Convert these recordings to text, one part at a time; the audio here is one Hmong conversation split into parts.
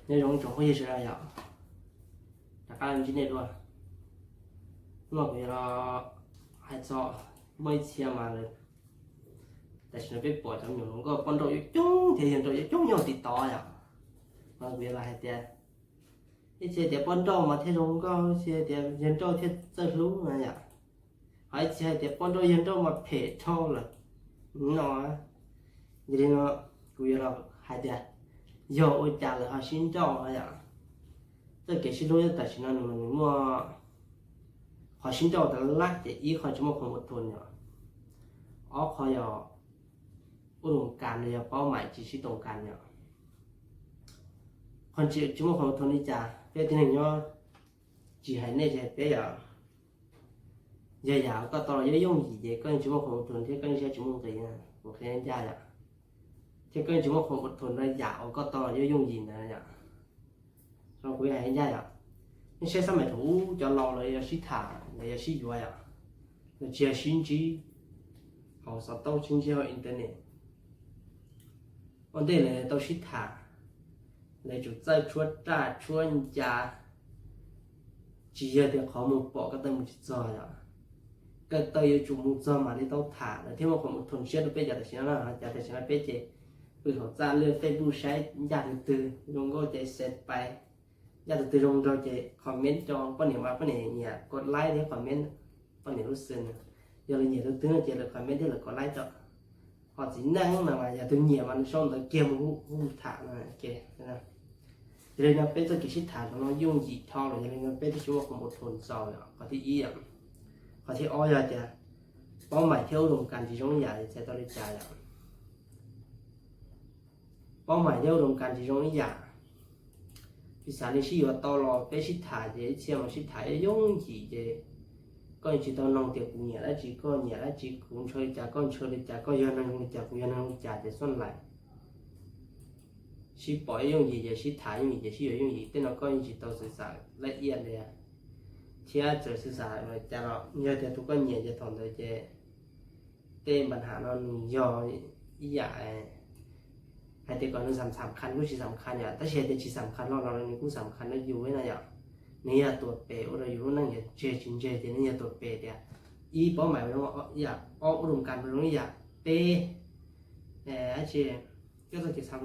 Nyob zoo tsoom phooj ywg sawv daws yom, rov qab ntsib nej dua. Hnub no kuv yuav los hais txog muaj ib txhia mas tam sim no peb pom cov me nyuam hluas nkauj poj nrauj coob coob thiab yawg nrauj coob coob nyob tim tod yom. Mas kuv yuav los hais tias ib txhia tias poj nrauj mas thiaj zoo nkauj, ib txhia tias yawg nrauj thiaj txawj hlub na yom. Ho ib txhia hais tias poj nrauj yawg nrauj mas phem dhau lawm no. Yog li no kuv yuav los hais tias yog ua cas lawv ho sib nrauj no yom. Txoj kev sib hlub tam sim no nws muaj qhov sib nrauj tas lab ces ib qho tsis muaj khoom ua thun yom, ob qho yog ua doos kas los yog paub maim tsis sib doos kas yom. Qhov tsis muaj khoom ua thun li cas peb tib neeg nyob tsis hais nej tsis hais peb yom. Yog yam uas koj tau los yuav yooj yim ces koj yeej tsis muaj khoom ua thun thiab koj yeej siab tsis muaj nqis na, kuv qhia ncaj yom. Thiab koj yeej tsis muaj khoom ua thun rau yam uas koj tau los yuav yooj yim ntawd yom. Kuv hais ncaj yom, nej saib xab maim thaum ub cov laus lawv yuav sib tham lawv yuav sib yuav yom, lawv tsis yog sib ntsib hauv xov tooj sib ntsib hauv internet. Ua ntej lawv tau sib tham, lawv tsum txawj tshuab raj tshuab ncas, tsis yog tias qhov muag pom ko taw mus tsis txog yom. Ko taw yuav tsum mus txog mam li tau tham lawv thiaj muaj khoom ua thun siab rau peb cov tam sim no na. Cov tam sim no peb ces pw hauv txaj lwj Facebook saib ncaj tus twg zoo nkauj ces share pais, ncaj tus twg zoo nraug ces comment rau poj niam mas poj niam nyiam kos like thiab comment poj niam lub xwm na. Yog lawv nyiam tus twg no ces lawv comment thiab lawv kos like rau. Ho txiv neej no mas yog tus nyiam mas nws sau ntawv kiag mus hu tham no. Yog li no peb txoj kev sib tham no yooj yim dhau lawm, yog li no peb twb tsis muaj khoom ua thun txaus yom. Qhov thib ib yom. Qhov thib ob yog tias paub maim thiab ua doos kas tsis zoo ib yam txhais tau li cas yom. Paub maim thiab ua doos kas tsis zoo ib yam. Piv xam li sib yuav tau los peb sib tham ces ib txhia mas sib tham yooj yim ces koj yeej tsis tau noog tias kuv nyiam dab tsi koj nyiam dab tsi, kuv ntshaw li cas koj ntshaw li cas, koj yog neeg zoo li cas kuv yog neeg zoo li cas ces xoj lais sib pom yooj yim ces sib tham yooj yim ces sib yuav yooj yim. Tej no koj yeej tsis tau xwm xam laj iaj li thiab txawm xwm xam li cas los yog tias tus koj nyiam ces thaum ntawd ces tej npa nham no nws yog ib yam hais tias kom nws xam xam khas kuj tsis xam khas yom, tab sis hais tias tsis xam khas no los nws kuj xam khas rau yus na yom. Nws yog tuam pem ua rau yus lub neej yuav tseg tsis ntseg ces nws yog tuam pem tias ib paub maim zoo ib yam, ob ua doos kas zoo ib yam, peb dab tsi, koj txoj kev xav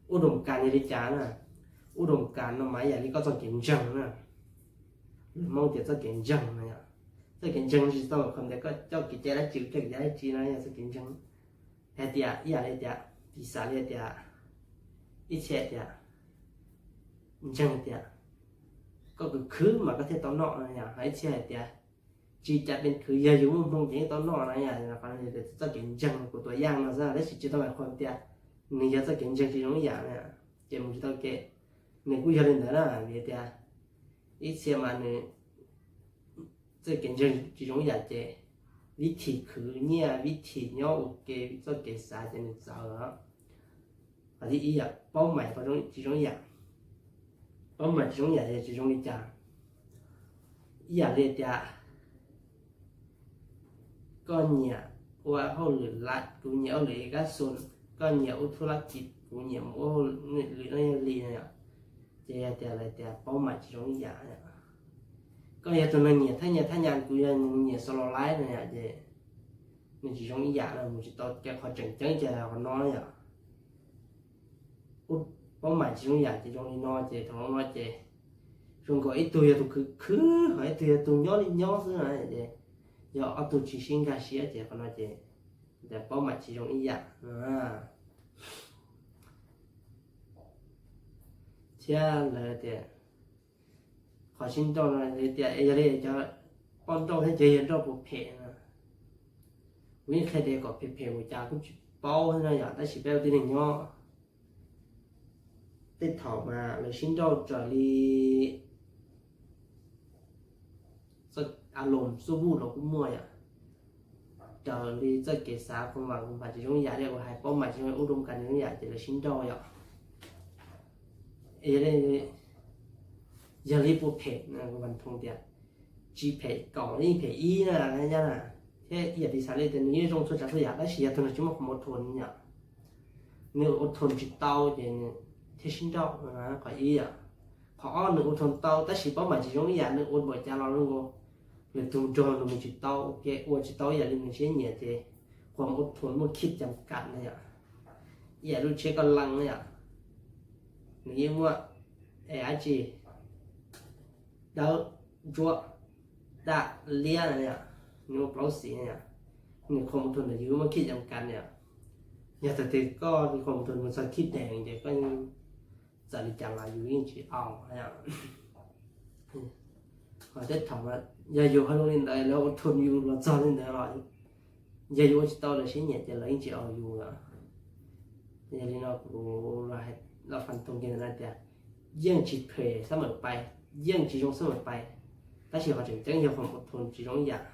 ua doos kas yog li cas na. Ua doos kas no mas ib yam li koj txoj kev ntseeg na. Lus Hmoob tias txoj kev ntseeg no yom. Txoj kev ntseeg tsis tau qhov tias koj coj kev cai dab tsi, coj kev cai dab tsi no yog txoj kev ntseeg. Hais tias ib yam li tias, piv xam li tias, ib txhia tias ntseeg tias koj khwv khwv mas koj thiaj tau noj no yom, ho ib txhia hais tias tsis cas pes khwv yog yus muaj hmoo ces yeej tau noj no yom. Qhov no yog txoj kev ntseeg kuv tuam yaj no xwb tab sis tsis tau hais qhov tias nws yog txoj kev ntseeg tsis zoo ib yam na. Ces mus tsis tau ke, nws kuj yog li ntawd na vim tias ib txhia mas nws txoj kev ntseeg tsis zoo ib yam ces vib thim khwv nyiaj, vib thim nyob ua ke, txoj kev xav ces nws txawv. Qhov thib ib yom, paub maim tsis zoo ib yam. Paub maim tsis zoo ib yam yog tsis zoo li cas? Ib yam li tias koj nyiam ua hauj lwm lab, kuv nyiam ua hauj lwm ib kab xu, koj nyiam ua thuj lab kis, kuv nyiam ua hauj lwm no yog li no yom. Ces yog tias lawv tias paub maim tsis zoo ib yam. Koj yog tus neeg nyiam thaj nyas thaj nyas, kuv yog nyiam xo los laib no yom, ces nws tsis zoo ib yam no, mus tsis tau. Ces qhov tseem ceeb ces qhov no yom, paub maim tsis zoo ib yam ces zoo li no ces thaum no ces zoo nkaus ib tug yog tus khwv khwv, ho ib tug yog tus nyob li nyob xwb na. Ces yog ob tug tsis sib nkag siab ces qhov no ces paub maim tsis zoo ib yam. Thiab lawv tias qhov sib nrauj no tias yog li cov poj nrauj thiab cov yawg nrauj puas phem no, kuv yeej qhia tias kom phem phem mus cas kuj tsis paub thiab no yom, tab sis peb ua tib neeg nyob tej thaum mas lawv sib nrauj raws li a loos xub vuj los kuj muaj yom, raws li txoj kev xav khuv vam khuv vam tsis zoo ib yam li uas hais paub maim tsis zoo, ua doos kas tsis zoo ib yam ces lawv sib nrauj yom. Yog li puas phem, kuv vam thooj tias tsis phem kaum yeej phem ib na, thiab ib yam li xav li tias nws yeej zoo txhua tsav txhua yam tab sis yog tus nws tsis muaj khoom ua thun yom, nws ua thun tsis tau ces nws thiab sib nrauj, qhov ib yom. Qhov ob, nws ua thon tau tab sis paub mas tsis zoo ib yam, nws ua npaum cas los zoo nkaus lwm tus nrog nws mus tsis tau, ua tsis tau ib yam li nws siab nyiam ces qhuas ua thon muaj khib cam kam na yom. Ib yam lub tsheb koj leej na yom, nws yeej muaj es dab tsi dawb ntsuab daj liab na yom, nws muaj plaub xim na yom, nws qhuas ua thon ntawm yus muaj khib cam kam na yom. Yog thaum twg koj qhuas ua thon mus txog khib dees ces koj txawm li cas los yus yeej tsis au. Ho tej thaum yog yus ho zoo li ntawd lawv ua thon yus los txog li ntawd los yog yus ua tsis tau lawv siab nyiam ces lawv yeej tsis au yus. Yog li no kuv los faj toog kiag ntawm no tias yeej tsis phem xab mawm pais, yeej tsis zoo xab mawm pais, tab sis qhov tseem ceeb yog qhuas ua thon tsis zoo ib yam.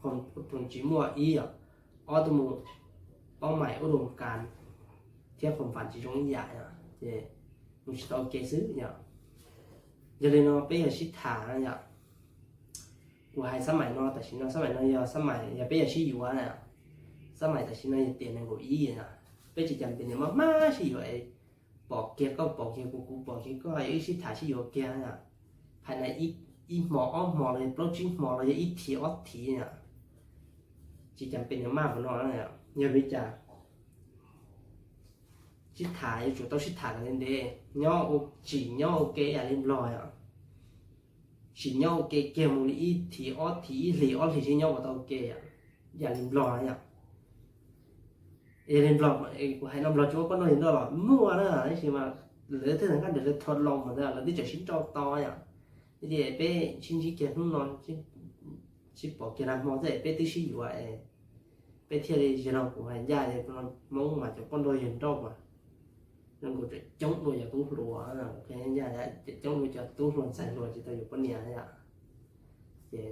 Qhuas ua thon tsis muaj ib yam, ob tug mus paub mais ua doo kas thiab qhuas fam tsis zoo ib yam ces mus tsis tau ua ke xwb yom. Yog li no peb yog sib tham yom. Kuv hais xab mais no tam sim no, xab mais no yog xab mais yog peb yog sib yuav na. Xab mais tam sim no yog tiam nees nkaum ib na, peb tsis cam pem niam maj maj sib yuav es pom kiag koj pom kiag kuv, kuv pom kiag koj es wb sib tham sib yuav kiag na. Phais na ib hmo ob hmo los yog plaub tsib hmo los yog ib thiv ob thiv na, tsis cam pem niam maj mus no. Yog li cas sib tham yuav tsum tau sib tham kom ntev ntev, nyob ua tsim nyob ua ke yam li Nplog yom. Tsim nyob ua ke kiag mus li ib thiv ob thiv ib hlis ob hlis sib nyob ua tau ua ke yam li Nplog yom. Yog li Nplog, kuv hais no Nplog tsis muaj poj nrauj yawg nrauj los muaj na, tab sis mas lawv tej nkaj ntawd lawv thov loo mas ntawd lawv twb tseem sib nrauj tau yom. Ces peb sib ntsib kiag hnub no, sib pom kiag nag hmo xwb peb twb sib yuav es peb thiaj li, yog no kuv hais ncaj, Hmoob mas cov poj nrauj yawg nrauj mas zoo nkaus tseem coob dua cov tub hluas, ncaj coob dua cov tub hluas ntxhais hluas tsis tau yuav poj niam yom. Ces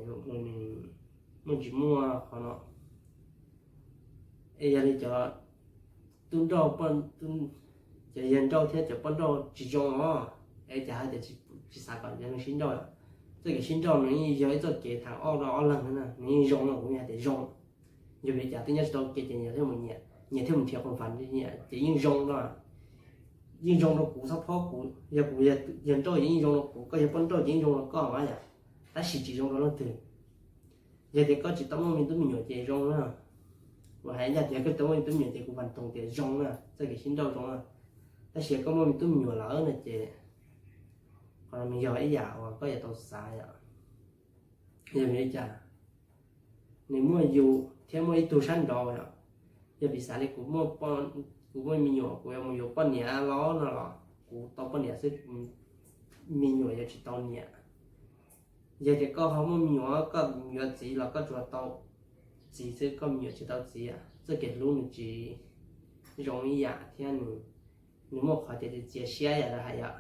muaj tsis muaj qhov no. Es yog li cov tub nrauj, cov yawg nrauj thiab cov poj nrauj tsis zoo os, es cas hais tias tsis xav kom cov neeg sib nrauj. Txoj kev sib nrauj nws yeej yog ib txoj kev tham ob rau ob leeg na, nws yeej zoo no, kuv yeej hais tias zoo. Yog vim li cas twb nyob tsis tau ua ke ces nyias thiaj mus nyiam, nyias thiaj mus nrhiav qhuas fam nyiam ces yeej zoo no. Yeej zoo rau kuv txhob phob kuv, yog kuv yawg nrauj ces yeej zoo rau kuv, koj yog poj nrauj ces yeej zoo rau koj mas yom. Tab sis tsis zoo rau leej twg. Yog tias koj tsis tau muaj me tub me nyuam ces zoo na. Kuv hais ncaj tias koj tsis tau muaj me tub me nyuam ces kuv faj toog tias zoo na, txoj kev sib nrauj zoo na. Tab sis koj muaj me tub me nyuam lawm no ces qhov no nws yog ib yam uas koj yuav tau xav yom. Yog vim li cas nws muaj yus thiab muaj ib tug sab nraud yom. Yog piv xav li kuv, kuv muaj me nyuam kuv yuav mus yuav poj niam los no los kuv tau poj niam xwb, me nyuam yuav tsis tau niam. Yog tias koj ho muaj me nyuam koj yuav txiv los koj tsuas tau txiv xwb, koj me nyuam tsis tau txiv. Txoj kev hlub nws tsis zoo ib yam thiab nws muaj qhov tias txiav siab yam li hais yom.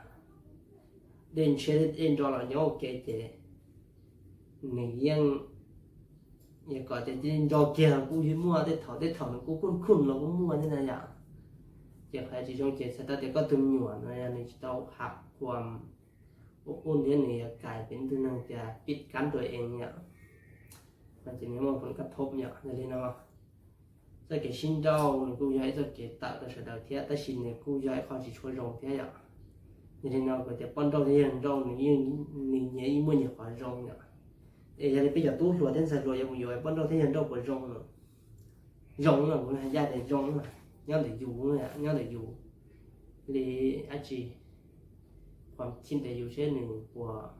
Dej ntshiab dej nro los nyob ua ke ces nws yeej, yog kom tias nro kiag los kuj muaj, tej thaum tej thaum nws kuj khoj khoj los kuj muaj thiab na yom. Ces qhov tsis zoo ces txhais tau tias koj tus me nyuam no yog nws tsis tau hab kuam ua ub thiab nws yuav kais pem tug neeg tias pib kab rua eev yom. No ces nws muaj phoom kab phob yom. Yog li no txoj kev sib nrauj nws kuj yog ib txoj kev tawm rau sawv daws thiab, tab sis nws kuj yog ib qho tsis tshua zoo thiab yom. Yog li no kuv tias poj nrauj thiab yawg nrauj nws yeej, nws nyias yeej muaj nyias qhov zoo yom. Es yog li peb cov tub hluas thiab ntxhais hluas yuav mus yuav poj nrauj thiab yawg nrauj puas zoo? Zoo no, kuv hais ncaj tias zoo no, nyob ntawm yus, nyob ntawm yus li dab tsi, qhuas khib ntawm yus seb nws puas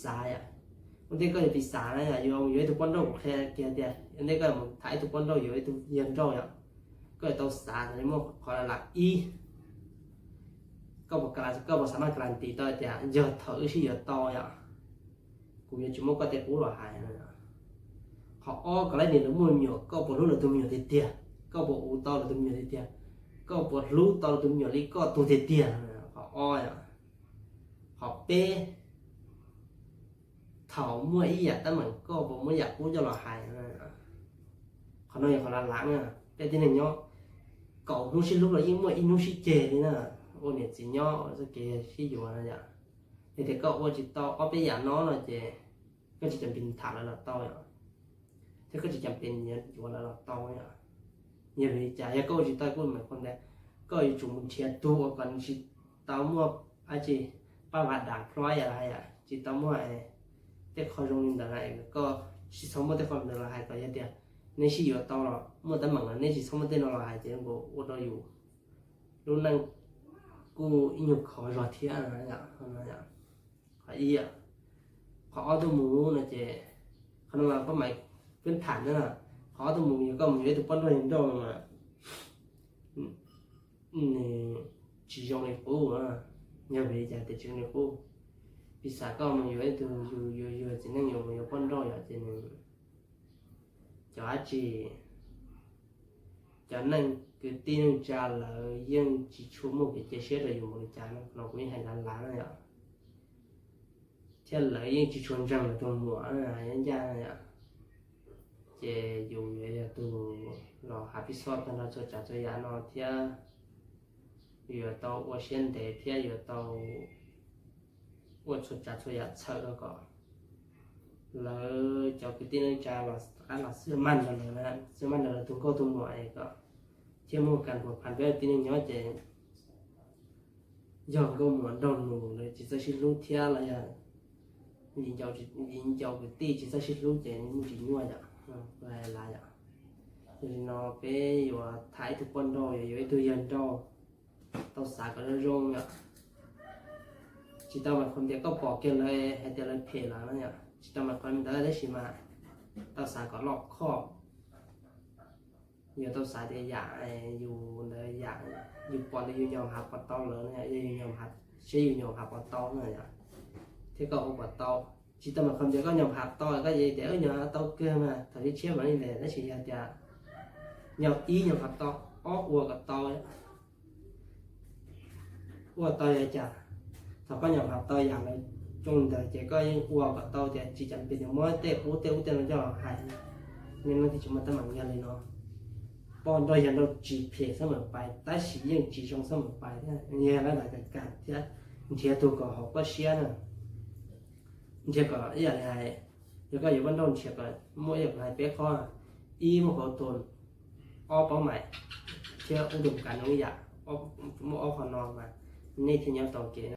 xav yom. Ua ntej koj yuav pib xav na yom, yuav mus yuav ib tug poj nrauj, kuv qhia kiag tias ua ntej koj yuav mus tham ib tug poj nrauj yuav ib tug yawg nrauj yom, koj yuav tau xav li muaj qhov lam ib, koj puas, koj puas xav maj kalas tis tau tias yog thaum wb sib yuav tau yom, kuv yuav tsis muab koj tej qub los hais no. Qhov ob, kom lawv niam lawv muaj me nyuam koj puas hlub lawv tus me nyuam tiag tiag, koj puas ua tau lawv tus me nyuam tiag tiag, koj puas hlub tau lawv tus me nyuam li koj tug tiag tiag. Qhov ob yom. Qhov peb, thaum muaj ib yam teeb meem koj puas muab yam qub coj los hais. Qhov no yog qhov lav lav na, tej tib neeg nyob kaum hnub sib hlub los yeej muaj ib hnub sib ceg li na. Ua niam txiv nyob txoj kev sib yuav no yom, yog tias koj ua tsis tau ob peb yam no no ces koj tsis cam pes tham lawv los tau yom, thiab koj tsis cam pes yuav lawv los tau yom. Yog vim li cas? Yog koj ua tsis tau kuj meem qhuas ntawd, koj yuav tsum mus nrhiav tug uas kom nws tsis tau muaj dab tsi, paj vas dam plob yam los hais, tsis tau muaj tej qho zoo li ntawd na, koj tsis txhob muaj tej qho ntawd los hais kom yog tias neb sib yuav tau los muaj teeb meem los neb tsis txhob muaj tej no los hais ces ua rau yus lub neej kuj ib nyuag khov zog thiab. Qhov ib, qhov ob tuaj mus no ces, qhov no mas pab maiv peb tham na, qhov ob tuaj mus yog koj mus yuav ib tug poj nrauj yawg nrauj no mas nws tsis zoo li qub, yog vim li cas tias tsis zoo li qub? Piv xam koj mus yuav ib tug yug yuag txiv neej yuav mus yuav poj nrauj yom ces nws, cov dab tsi, cov neej kwv tij neej tsa lawv yeej tsis tshua muaj kev cia siab rau yus npaum li cas no, kuv yeej hais lav lav na yom. Thiab lawv yeej tsis tshua ntseeg lawv tus muam ncaj na yom. Ces yus yuav yog tus los hav pis xoj tag nrho txhua tsav txhua yam no thiab, yuav tau ua siab ntev thiab yuav tau ua txhua tsav txhua yam txhawm rau kom lawv cov kwv tij neej tsa los qab los xwb maj nrog lawv, xwb maj nrog lawv tus nkauj tus muam es kom thiaj muaj kas npuas phas peb tib neeg nyob ces yog nkauj muam nraug nus lawv tsis txawj sib hlub thiab los yog viv ncaus kwv tij tsis txawj sib hlub ces muaj tsis nyuaj yom. Yog li no peb yuav tham ib tug poj nrauj yuav yuav ib tug yawg nrauj, tau xav kom zoo zoo yom. Tsis tau mas qhov tias koj pom kiag lawv hais tias lawv phem lawm no yom, tsis tau mas qhov ntawd tab sis mas tau xav kom loj khoj. Yus tau xav tias yam yus ntawd yam yus pom ntawd yus nyom hav pov tau lawm no, yog yus nyom hav, seb yus nyom hav pov tau no yom, thiab koj ua pov tau. Tsis tau mas qhov tias koj nyom hav tau koj yeej tias nyom hav tau kawg mas thaum tshiab tshiab mas li ntawd, tab sis yog tias nyom ib nyom hav tau, ob ua kom tau, ua tau yog cas? Thaum koj nyom hav tau yam lawv coj ntawd ces koj yeej ua kom tau tias tsis cam pes tias muab tej qub tej ub tej no coj los hais. Niaj hnub twg tsis muaj teeb meem yog li no. Poj nrauj yawg nrauj tsis phem xab meem pais tab sis yeej tsis zoo xab meem pais thiab, yog lawv lam kam thiab nrhiav tus kom haum koj siab na. Nrhiav kom ib yam li hais, yog koj yuav poj nrauj nrhiav kom muaj ib yam li hais peb qhov, ib muaj qhov tus, ob paub mais, thiab ub tus kav zoo ib yam, muaj ob qho no mas nej thiaj nyob tau kev.